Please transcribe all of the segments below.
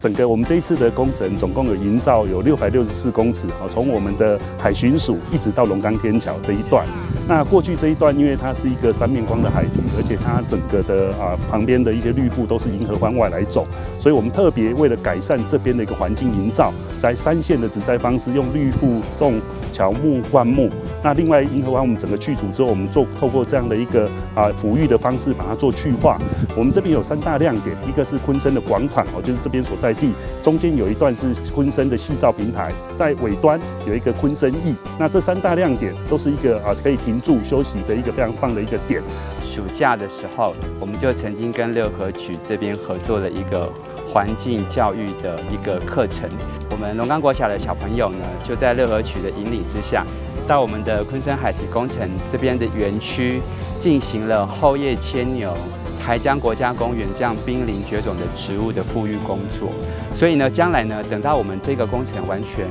整個我們這一次的工程總共有營造有664公尺，啊，從我們的海巡署一直到龍岡天橋這一段。那過去這一段，因為它是一個三面光的海堤，而且它整個的旁邊的一些綠布都是銀合歡外來種，所以我們特別為了改善這邊的一個環境營造，在三線的植栽方式，用綠布種喬木、灌木。那另外銀合歡我們整個去除之後，我們做透過這樣的一個撫育的方式，把它做去化。我們這邊有三大亮點，一個是鯤鯓的廣場哦，就是這邊所在地，中間有一段是鯤鯓的夕照平台，在尾端有一個鯤鯓驛。那這三大亮點都是一個可以停住休息的一個非常棒的一個點。暑假的時候，我們就曾經跟六合局這邊合作了一個環境教育的一個課程。我們龍岡國小的小朋友呢，就在六合局的引領之下，到我們的鯤鯓海堤工程這邊的園區，進行了厚葉牽牛、台江國家公園這樣瀕臨絕種的植物的復育工作。所以呢，將來呢，等到我們這個工程完全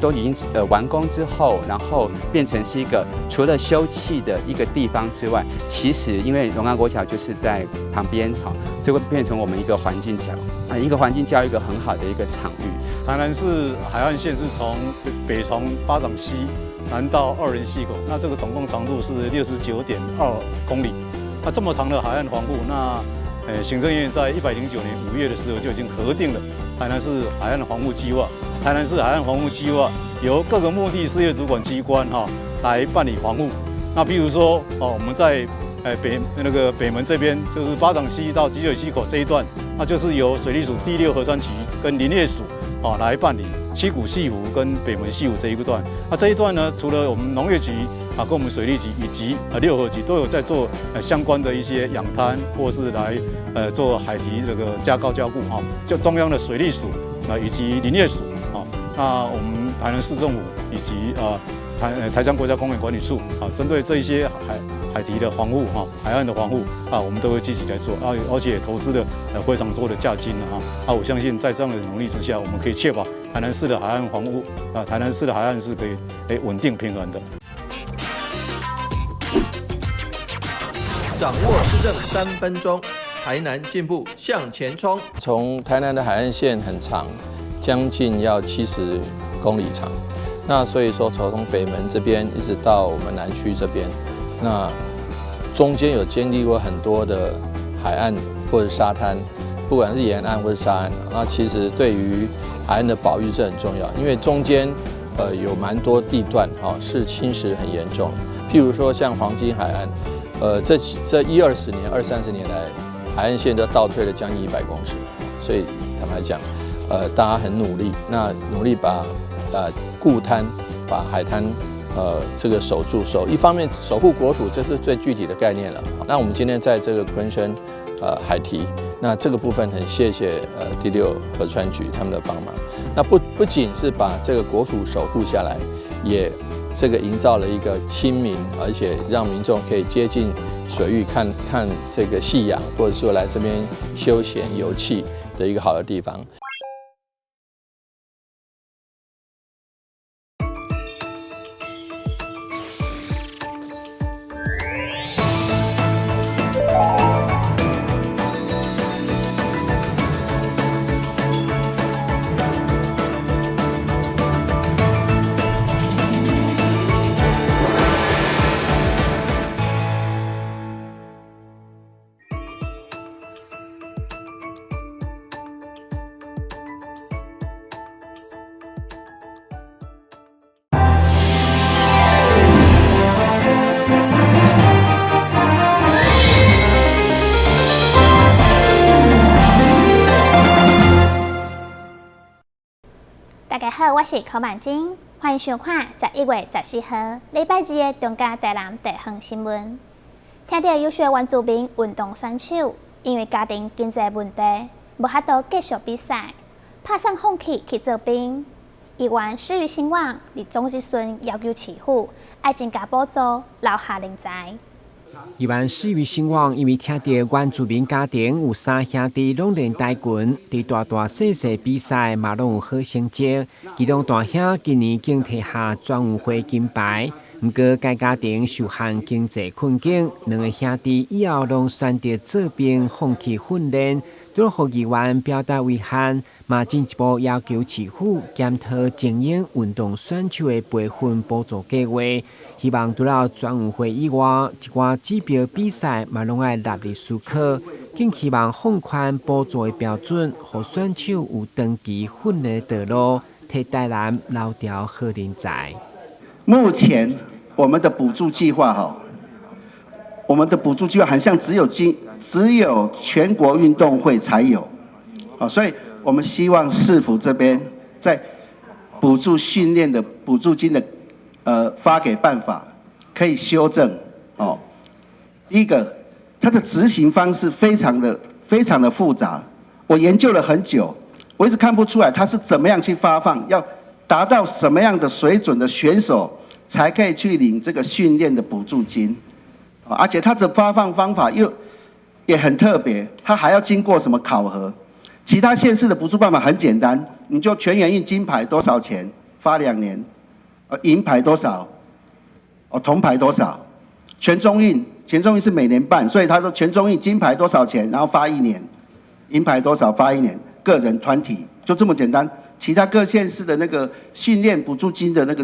都已經完工之後，然後變成是一個除了休憩的一個地方之外，其實因為龍岡國小就是在旁邊，好，這會變成我們一個環境教一個環境教育一個很好的一個場域。台南市海岸線是從北從八掌溪南到二仁溪口，那這個總共長度是69.2公里。那這麼長的海岸防護，那行政院在109年5月的時候就已經核定了台南市海岸防護計劃。台南市海岸防護計劃由各個目的事業主管機關哈來辦理防護。那譬如說哦，我們在北門這邊，就是八掌溪到集水溪口這一段，那就是由水利署第六河川局跟林業署啊來辦理七股潟湖跟北門潟湖這一段。那這一段呢，除了我們農業局啊，跟我們水利局以及六合局都有在做相關的一些養灘，或是來做海堤這個加高加固哈。就中央的水利署啊以及林業署啊，那我們台南市政府以及台江國家公園管理處啊，針對這一些海堤的防護哈，海岸的防護啊，我們都會積極來做啊，而且投資了非常多的價金啊，啊，我相信在這樣的努力之下，我們可以確保台南市的海岸防護啊，台南市的海岸是可以穩定平衡的。掌握市政3分鐘，台南進步向前衝。從台南的海岸線很長，將近要70公里長。那所以說，從北門這邊一直到我們南區這邊，那中間有經歷過很多的海岸或者沙灘，不管是沿岸或者沙岸，那其實對於海岸的保育是很重要，因為中間有蠻多地段哈是侵蝕很嚴重，譬如說像黃金海岸。這一二十年、二三十年來，海岸線都倒退了將近100公尺，所以坦白講，大家很努力，那努力把固灘、把海灘這個守住，一方面守護國土，這是最具體的概念了。那我們今天在這個鯤鯓海堤，那這個部分很謝謝第六河川局他們的幫忙。那不僅是把這個國土守護下來，也這個營造了一個親民，而且讓民眾可以接近水域看看這個夕陽，或者說來這邊休閒遊憩的一個好的地方。大家好，我是柯曼晶，歡迎收看11月14號禮拜二的中嘉台南地方新聞。聽著優秀原住民運動選手因為家庭經濟問題，無法度繼續比賽，拍算放棄去做兵。議員施於興旺佇總質詢要求市府愛增加補助，留下人才。議員施於興旺因為聽著原住民家庭有三兄弟攏練跆拳，佇大大細細比賽嘛攏有好成績。其中大兄今年竟提下全運會金牌。毋過該家庭受限經濟困境，兩个兄弟以後攏選擇做兵，放棄訓練。除了予議員表達遺憾，嘛進一步要求市府檢討精英運動選手的培訓補助計劃，希望除了全運會以外，一寡指標比賽嘛攏愛納入思考，更希望放寬補助的標準，予選手有長期訓練的道路，替台南留著好人才。目前我們的補助計劃，哈，我們的補助計劃好像只有全國運動會才有，所以我們希望市府這邊在補助訓練的補助金的發給辦法可以修正哦。第一個，它的執行方式非常的複雜，我研究了很久，我一直看不出來它是怎麼樣去發放，要達到什麼樣的水準的選手才可以去領這個訓練的補助金，而且它的發放方法又也很特別，它還要經過什麼考核？其他縣市的補助辦法很簡單，你就全員運金牌多少錢發2年，銀牌多少，哦，銅牌多少？全中運，全中運是每年辦，所以他說全中運金牌多少錢，然後發一年，銀牌多少發一年，個人團體就這麼簡單。其他各縣市的那個訓練補助金的那個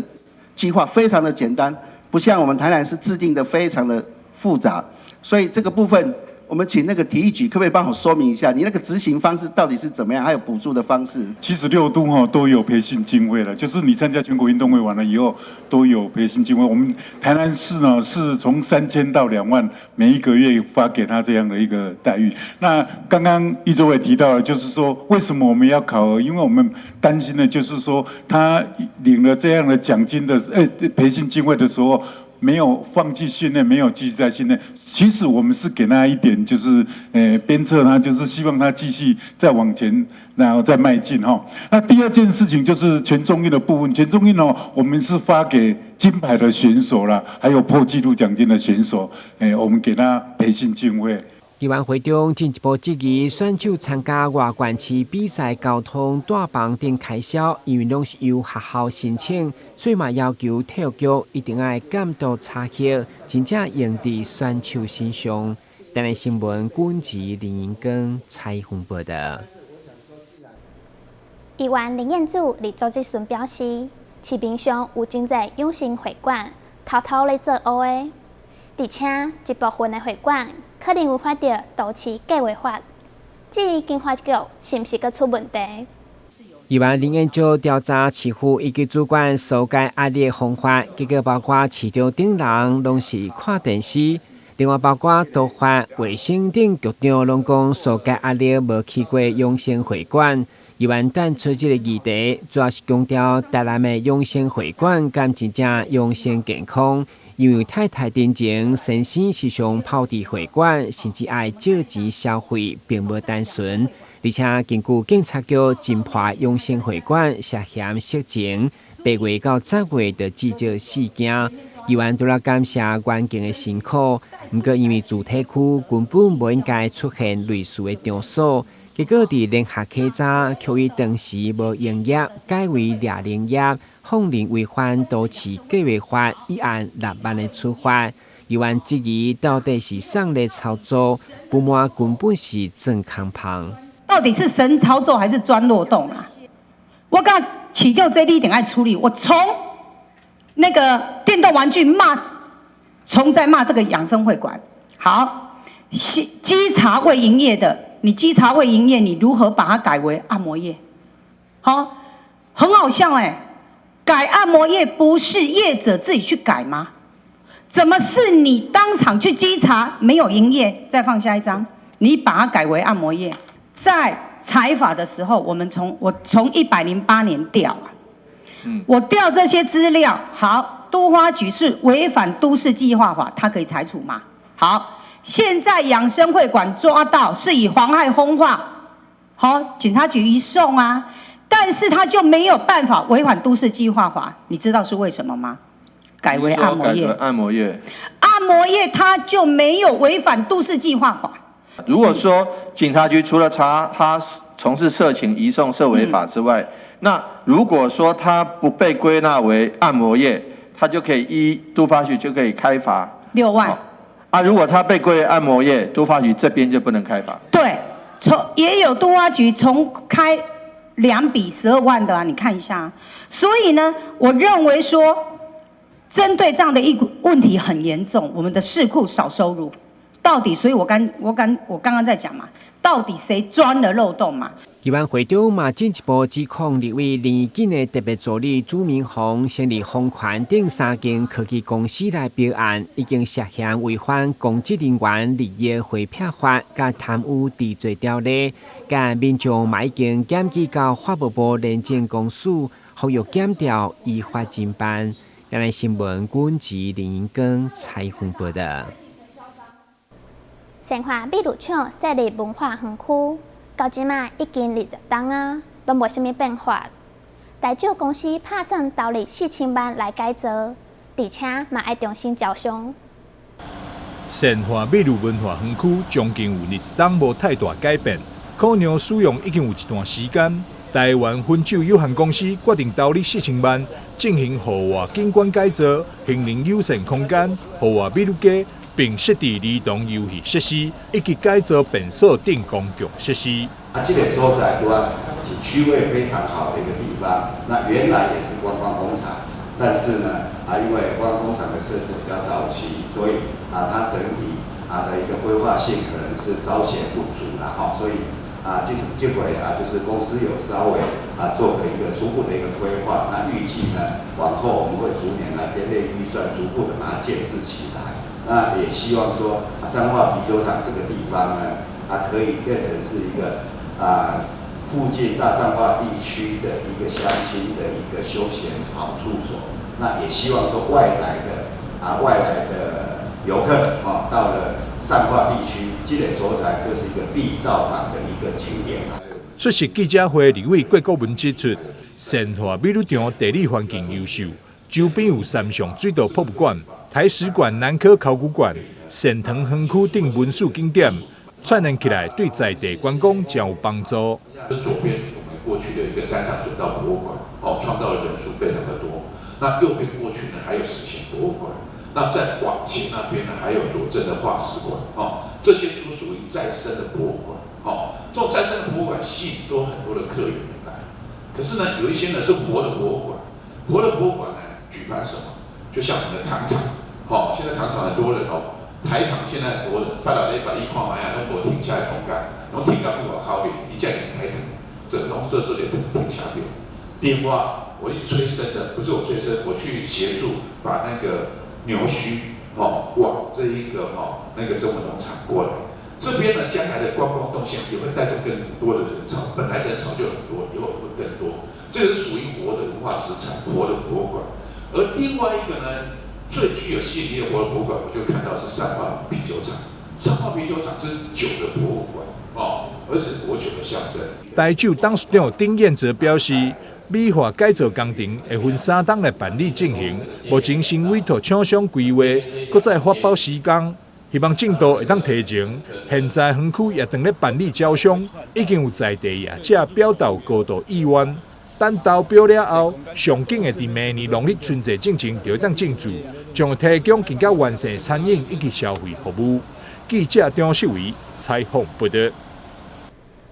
計劃非常的簡單，不像我們台南市制定的非常的複雜，所以這個部分，我們請那個體育局可不可以幫我說明一下，你那個執行方式到底是怎麼樣？還有補助的方式？其實六都哈都有培訓經費了，就是你參加全國運動會完了以後都有培訓經費。我們台南市呢是從3000到2萬，每一個月發給他這樣的一個待遇。那剛剛易主委提到了，就是說為什麼我們要考核？因為我們擔心的就是說他領了這樣的獎金的培訓經費的時候，沒有放棄訓練，沒有繼續在訓練。其實我們是給他一點，就是鞭策他，就是希望他繼續再往前，然後再邁進哈。那第二件事情就是全中運的部分，全中運哦，我們是發給金牌的選手啦，還有破紀錄獎金的選手，我們給他培訓經費。議員會中進一步質疑選手參加外縣市比賽交通、住房等開銷，因為攏是由學校申請，所以嘛要求體育局一定愛監督查核，真正用佇選手身上。台南新聞軍籍林英光採訪報道。議員林彥祖佇組質詢表示，市面上有真濟養生會館偷偷咧做烏的，而且一部分的會館可能違反著都市計劃法，至於經發局是毋是閣出問題？議員林彥祖調查市府以及主管疏解壓力的方法，結果包括市長等人攏是看電視，另外包括都發、衛生等局長攏講疏解壓力無去過養生會館。議員提出這個議題，主要是強調台南的養生會館敢真正養生健康。因為太太之前先生時常泡佇會館，甚至愛借錢消費，並無單純。而且根據警察局偵破養生會館涉嫌色情，8月到10月就至少四件。議員除了感謝員警的辛苦，毋過因為住宅區根本無應該出現類似的場所，結果佇聯合稽查，卻以當時無營業，改為掠營業，放任違反都市計劃法，一案6萬的處罰。議員質疑到底是誰咧操作，不滿根本是鑽空縫。到底是神操作還是鑽漏洞啊？我感覺市長這你一定愛處理。我從那個電動玩具罵，從在罵這個養生會館。好，稽查未營業的，你稽查未營業，你如何把它改為按摩業？好，很好笑哎，改按摩業不是業者自己去改嗎？怎麼是你當場去稽查沒有營業？再放下一張，你把它改為按摩業。在裁罰的時候，我從108年調啊，我調這些資料，好，都發局是違反都市計劃法，它可以裁處嗎？好，現在養生會館抓到是以妨害風化，好，警察局移送啊，但是他就沒有辦法違反都市計劃法，你知道是為什麼嗎？改為按摩業，按摩業，按摩業他就沒有違反都市計劃法。如果說警察局除了查他從事色情移送涉違法之外，那如果說他不被歸納為按摩業，他就可以依都發局就可以開罰6萬。啊，如果他被歸為按摩業，都發局這邊就不能開罰。對，從也有都發局重開兩筆12萬的啊，你看一下。所以呢，我認為說，針對這樣的一個問題很嚴重，我們的市庫少收入，到底，所以我剛剛在講嘛，到底誰鑽了漏洞嘛？議員會長嘛進一步指控立委林宜瑾的特別助理朱明宏，成立豐環等三間科技公司來標案，已經涉嫌違反公職人員利益賄騙法佮貪污治罪條例，佮民眾嘛已經檢舉到法務部廉政公署，呼籲檢調依法偵辦。台南新聞，阮吉林英光採訪報道。善化美女廠設立文化園區，到這馬已經20冬啊，攏無啥物變化。台酒公司拍算投入4000萬來改造，而且嘛愛重新招商。善化美女文化園區將近有20冬無太大改變，可能使用已經有一段時間。台灣汾酒有限公司決定投入4000萬進行戶外景觀改造，形成友善空間、戶外美女街，並設置兒童遊戲設施，以及改造便所等公共設施。啊，這個所在對啊，是區位非常好的一個地方。那原來也是觀光工廠，但是呢，啊，因為觀光工廠的設置比較早期，所以啊，它整體啊的一個規劃性可能是稍顯不足啦，哈，所以啊，這回啊，就是公司有稍微啊做了一個初步的一個規劃，那預計呢，往後我們會逐年來編列預算，逐步的把它建置起來。那也希望說，彰化啤酒廠這個地方呢，它可以變成是一個啊附近大善化地區的一個鄉親的一個休閒好處所。那也希望說外來的遊客啊，到了善化地區這個所在，這是一個必造訪的一個景點。出席記者會，立委郭國文指出，善化美女場地理環境優秀，周邊有三上水道博物館、台史館、南科考古館、善塘園區等文史景點，串聯起來對在地觀光誠有幫助。左邊我們過去的一個三上水道博物館，哦，創造的人數非常的多。那右邊過去呢，還有史前博物館。那再往前那邊呢，還有左鎮的化石館，哦，這些都屬於再生的博物館，哦，這種再生的博物館吸引多很多的客源來。可是呢，有一些呢是活的博物館，活的博物館呢，舉凡什麼？就像我們的糖廠，哦，現在糖廠很多人哦，台糖現在很多人，拜六禮拜一看覓啊，攏無停車的空間，攏停到不口面，一叫台糖，整棟設做點停車場。另外，我去催生的，不是我催生，我去協助把那個牛墟哦往這一個哦那個曾文農場過來，這邊呢將來的觀光動線也會帶動更多的人潮，本來人潮就很多，以後會更多。這個是屬於活的文化資產，活的博物館。而另外一個呢，最具有吸引力的活的博物館，我就看到是善化啤酒廠。善化啤酒廠這是酒的博物館哦，而且是國酒的象徵。台酒董事長丁彥哲表示，美化改造工程會分三冬來辦理進行，目前先委託廠商規劃，閣再發包施工，希望進度會當提前。現在園區也正咧辦理招商，已經有在地業者表達高度意願。等投標了後，上緊會佇明年農曆春節進前就會當進駐，將會提供更加完善餐飲以及消費服務。記者張秀維採訪報道。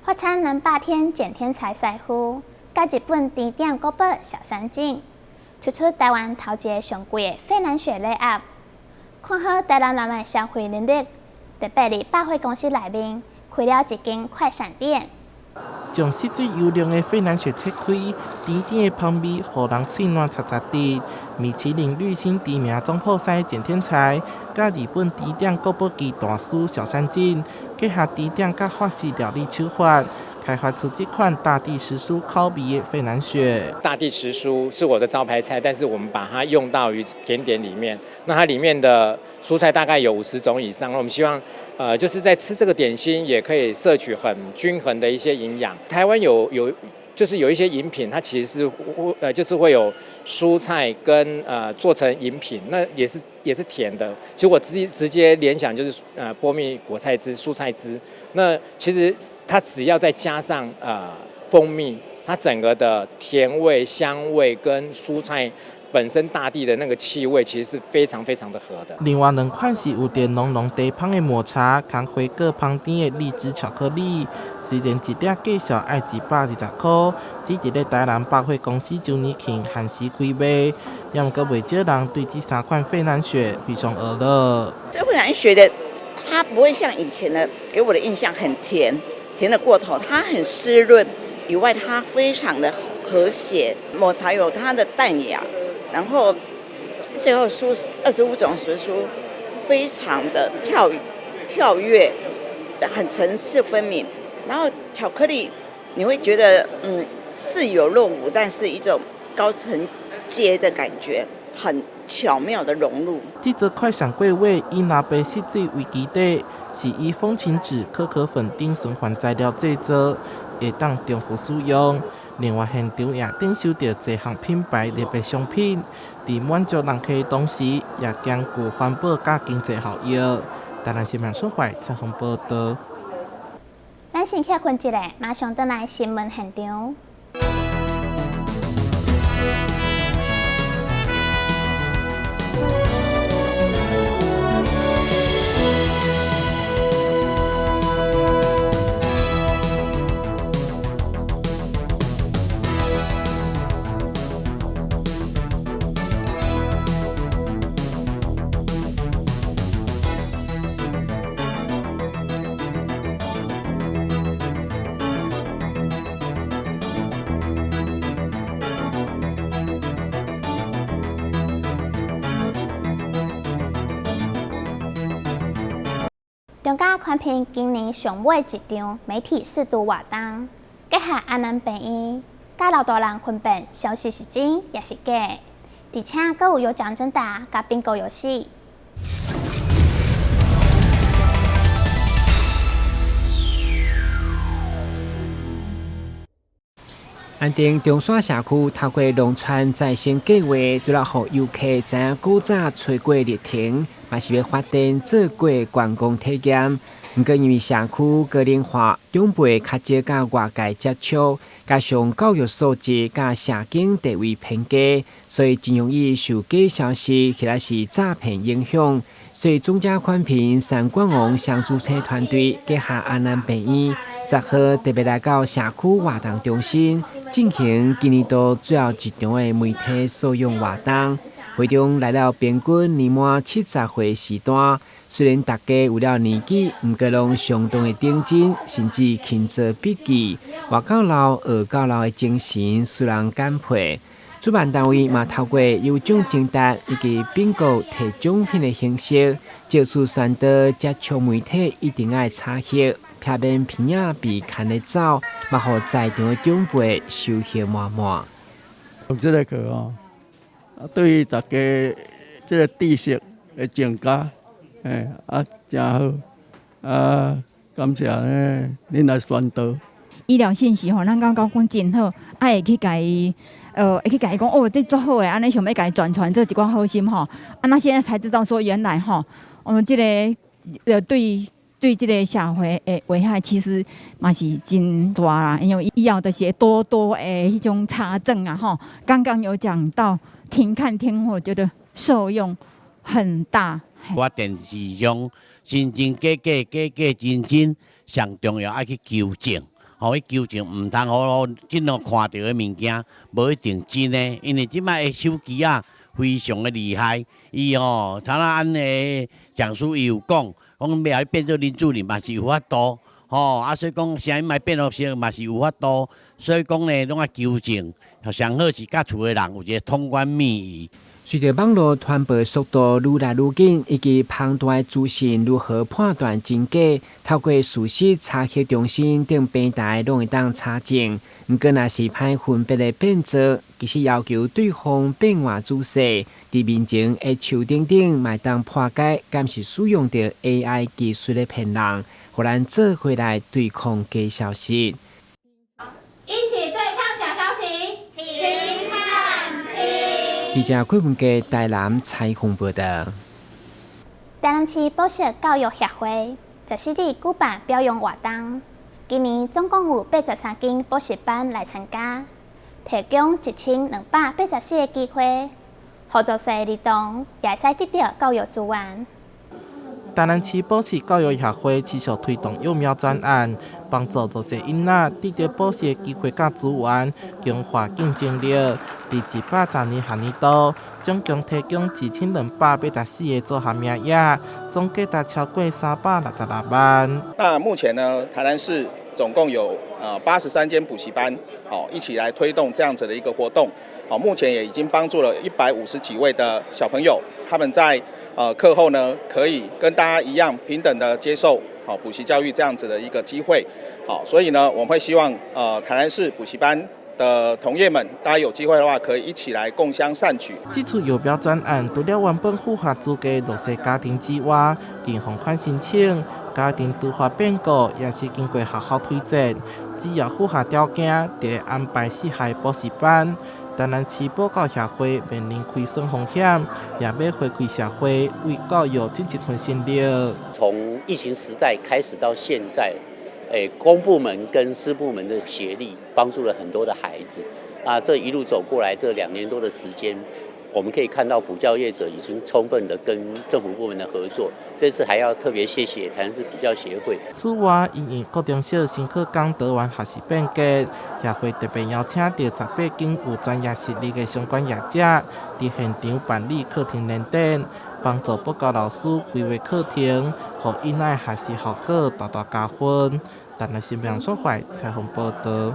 發餐200天簡天才師傅，佮日本甜點國寶小山景，推出台灣頭一个上貴的費南雪禮盒。看好台南人的消費能力，特別佇百貨公司內面開了一間快閃店。將色水優良的費南雪切開，甜甜的香味，予人喙瀾擦擦滴。米其林綠星知名總鋪師簡天才，佮日本甜點國寶級大師小山景，結合甜點佮法式料理手法，開發出這款大地時蔬口味的費南雪。大地時蔬是我的招牌菜，但是我們把它用到於甜點裡面。那它裡面的蔬菜大概有50種以上。我們希望，就是在吃這個點心，也可以攝取很均衡的一些營養。台灣有，就是有一些飲品，它其實是就是會有蔬菜跟做成飲品，那也是甜的。其實我直接聯想就是波蜜果菜汁、蔬菜汁。那其實它只要再加上蜂蜜，它整個的甜味、香味跟蔬菜本身大地的那個氣味，其實是非常非常的合的。另外兩款是有點濃濃茶香的抹茶，佮水果香甜的荔枝巧克力。雖然一粒價數愛120箍，只佇咧台南百貨公司週年慶限時開賣，也毋過袂少人對這三款費南雪非常愕了。這費南雪的，它不會像以前的給我的印象很甜，甜的過頭，它很濕潤，以外它非常的和諧。抹茶有它的淡雅，然後最後蔬25種時蔬，非常的跳躍，很層次分明。然後巧克力，你會覺得似有若無，但是一種高層階的感覺，很巧妙的融入。這座快閃粿粿以藍白色水為基底，是以風琴紙、可可粉等循環材料製作，會當重複使用。另外，現場也展售著濟項品牌特別商品，佇滿足人客的同時，也兼顧環保佮經濟效益。台南新聞蘇懷採訪報導。咱先歇睏一下，馬上轉來新聞現場。中嘉寬頻今年上尾一場媒體識讀活動，結合安南病院，佮老大人分辨消息是真抑是假，而且閣有有獎徵答佮賓果遊戲。安定中山社區透過農村再生計劃，除了予遊客知影古早吹過熱情，嘛是欲發展做過觀光體驗。毋過因為社區高齡化，長輩較少佮外界接觸，加上教育素質佮社經地位偏低，所以真容易受假消息或者是詐騙影響。所以中嘉寬頻三冠王雙主持團隊結合安南病院，10號特別來到社區活動中心，進行今年度最後一場的媒體素養活動。會中來了平均年滿70歲時段，雖然大家有了年紀，毋過攏相當的認真，甚至勤做筆記，活到老學到老的精神，使人感佩。主辦單位嘛透過有獎徵答以及賓果提獎品的形式，借此宣導接觸媒體一定愛查核，避免片仔被牽咧走，嘛予在場的長輩收穫滿滿。上這個課哦，對大家這個知識的增加，真好，感謝呢，恁來宣導。醫療信息吼，咱感覺講真好，會去共伊。會去共伊講哦，這足好的，按呢想欲共伊轉傳這一寡好心吼。啊，那現在才知道說原來吼，我們這個對這個社會的危害其實嘛是真大啦。因為醫藥就是多多的彼種查證啊吼。剛剛有講到停看聽，我覺得受用很大。我電視上真真假假，假假真真，上重要愛去求證。吼，去求證，毋通好這路看著的物件，無一定真的，因為這擺的手機啊，非常的厲害。伊吼，像按呢講師伊有講，講欲予你變做林志玲嘛是有法度，吼啊，所以講啥物嘛變予啥嘛是有法度，所以講呢，攏愛求證。上好是佮厝的人有一個通關密語。隨著網路傳播速度愈來愈緊，以及龐大的資訊如何判斷真假，透過事實查核中心等平台攏會當查證。毋過，若是歹分辨的變做，其實要求對方變換姿勢，佇面前的樹頂頂，嘛會當破解，敢是使用著 AI 技術咧騙人，予咱做伙來對抗假消息。記者郭文杰台南采訪報道。台南市補習教育協會14日舉辦表揚活動，今年總共有83間補習班來參加，提供1284個機會，予弱勢兒童也會使得著教育資源。台南市補習教育協會持續推動幼苗專案，幫助弱勢囡仔得著補習的機會佮資源，強化競爭力。佇110年學年度，總共提供1284個組合名額，總價值超過366萬。那目前呢，台南市總共有83間補習班，好，一起來推動這樣子的一個活動。好，目前也已經幫助了150幾位的小朋友，他們在課後呢，可以跟大家一樣平等的接受好補習教育這樣子的一個機會。好，所以呢，我們會希望台南市補習班的同業們，大家有機會的話，可以一起來共襄善舉。這次幼苗專案除了原本符合資格弱勢家庭之外，銀行款申請家庭突發變故，也是經過學校推薦，只要符合條件，就會安排適合的補習班。台南市補教協會面臨虧損風險，也欲回饋社會，為教育盡一份心力。從疫情時代開始到現在，公部門跟私部門的協力，幫助了很多的孩子。啊，這一路走過來，這2年多的時間，我們可以看到補教業者已經充分的跟政府部門的合作。這次還要特別謝謝台南市補教協會。此外，因應國中小新課綱多元學習變革，協會特別邀請著18間有專業實力的相關業者，佇現場辦理課程聯展，幫助補教老師規劃課程，予囡仔學習效果大大加分。台南新聞蘇懷採訪報導。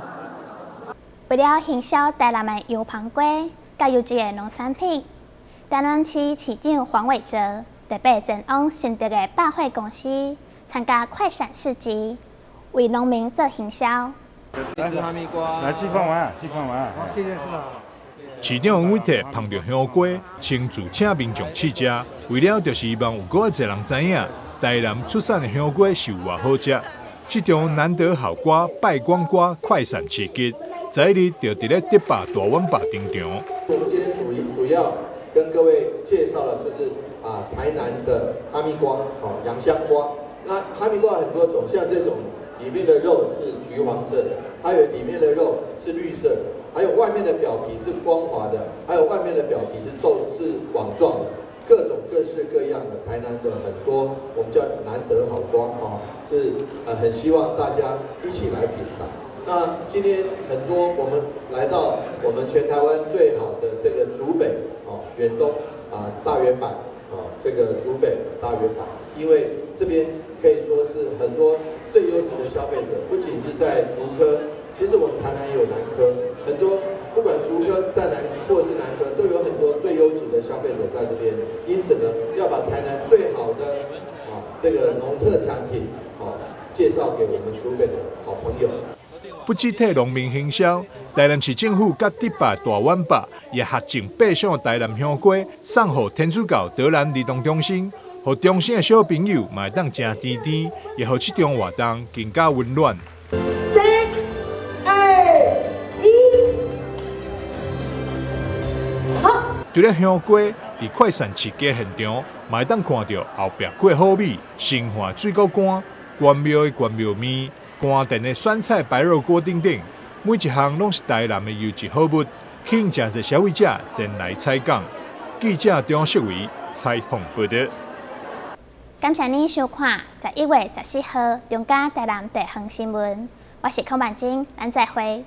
為了行銷台南的油芳粿佮優質的農產品，台南市市長黃偉哲特別前往新竹的百貨公司參加快閃市集，為農民做行銷。來吃哈密瓜，來吃飯完，吃飯完。好，謝謝市長。市長黃偉哲捧著香粿，親自請民眾試食，為了就是希望有閣較濟人知影，台南出產的香粿是有偌好食。這場難得好瓜拜光瓜快閃市集，11日就佇咧德百大碗霸登場。我們今天主要跟各位介紹的就是啊台南的哈密瓜，哦洋香瓜。那哈密瓜很多種，像這種裡面的肉是橘黃色的，還有裡面的肉是綠色的，還有外面的表皮是光滑的，還有外面的表皮是皺是網狀的。各種各式各樣的台南的很多，我們叫難得好瓜哦，是很希望大家一起來品嘗。那今天很多我們來到我們全台灣最好的這個竹北哦，遠東啊大遠百哦，這個竹北大遠百，因為這邊可以說是很多最優質的消費者，不僅是在竹科，其實我們台南也有南科，很多。不管竹科在南或是南科，都有很多最優質的消費者在這邊。因此呢，要把台南最好的啊這個農特產品啊介紹給我們竹北的好朋友。不止替農民行銷，台南市政府佮德百大碗霸也合贈8箱台南香粿，送予天主教德蘭兒童中心，予中心的小朋友嘛會當食甜甜，也予這場活動更加溫暖。三、二、一，好。除了香粿，佇快閃市集現場，嘛會當看著後壁粿好米、新化水果乾、關廟的關廟麵、關田的酸菜白肉鍋等等，每一項攏是台南的優質好物，吸引誠濟消費者前來採購。記者張世偉採訪報導。感謝您收看11月14號中嘉台南地方新聞，我是孔曼晶，咱再會。